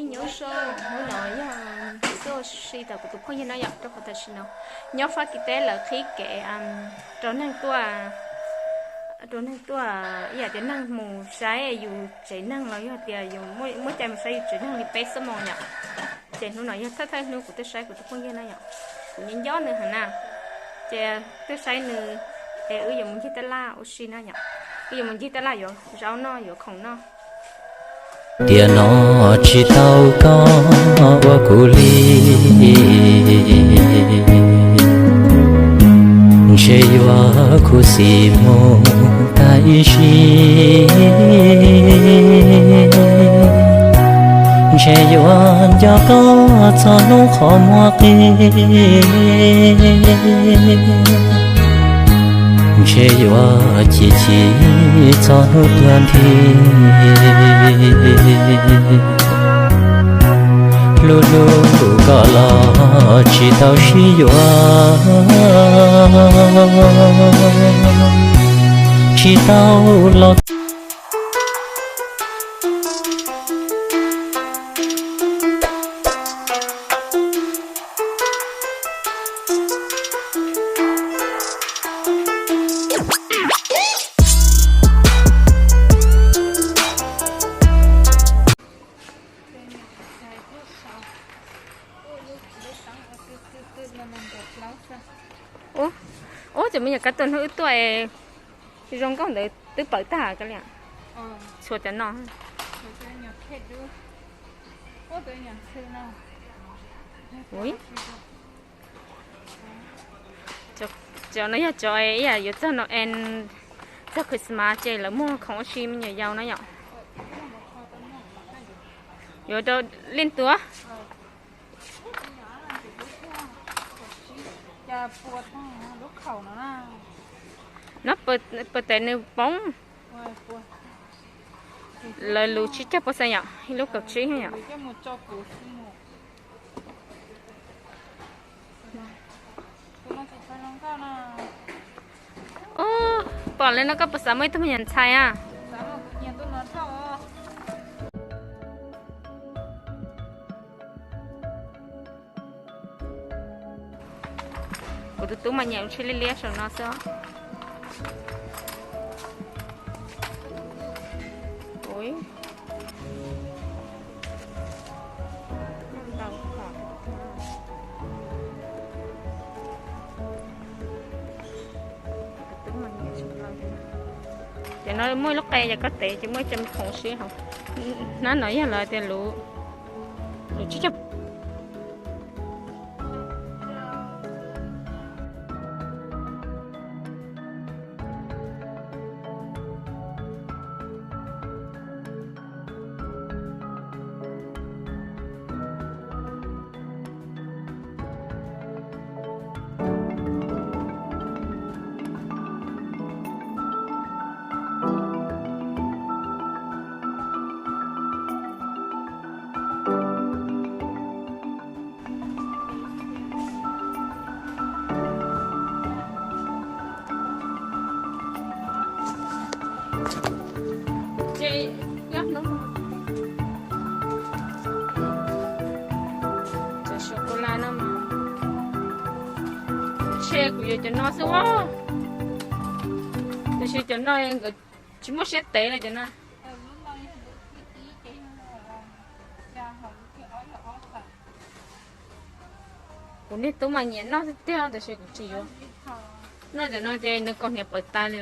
Nyob zoo, hnub no yog tuaj ua si tom kuv tus phooj ywg no yom, rau qhov tam sim no nyob Fab Kis teb lawv qhib kev rau neeg tuaj, rau neeg tuaj ib yam tias neeg mus saib yus tsev neeg los yog tias yus muaj cai mus saib yus tsev neeg li peb xuab moos yom. Ces hnub no yog thawj thawj hnub kuv tuaj saib kuv tus phooj ywg na yom. Kuv nyob nco nws heev na, ces tuaj saib nws es wb yuav mus ncig taj laj ua si na yom. Wb yuav mus ncig taj laj yuav zaub noj yuav khoom noj. Tiam no tsis tau koj ua kuv li, ntshe yuav khuv xim mus tag ib sim. Ntshe yuav nco koj txog hnub qhov muag qi, ntshe yuav chim chim txog hnub tuag nthi. Hlub hlub koj los tsis tau sib yuav, tsis tau los. Ub, ub, cov me nyuam kab tuag hnub wb tuaj es zoo nkauj ntawd twb pawv tag kawg li. Txhua cov no. Ui, cov no yog cov ib yam yuav txog Noel, txog Christmas ces lawv muag khoom ua si me nyuam yaus na yom. Yuav rau leej tuaj. No puas tes nws poob. Lawv lus tsib caug pua xees yom, ib lub kaum tsib yom. Ub, pom li no koj puas xav muaj ib tug me nyuam ntxhais a? Kuv tus tub mas nyiam lub tsheb liab liab saum no xwb. Ui, ntau. Cov no muaj ib lub qe yog koj tev ces muaj ib co khoom siab hauv. Hnab no yog lawv tias lus, lus tsib caug. Ces, cov sô cô la no mas, ntshe kuv yuav cov no xwb. Tab sis cov no nkawd tsis muaj siab tev li cov no. Kuv niag tub mas nyiam noj tiag tiag tab sis kuv tsis yuav. Noj cov no ces nws kaus hniav pawv tas li.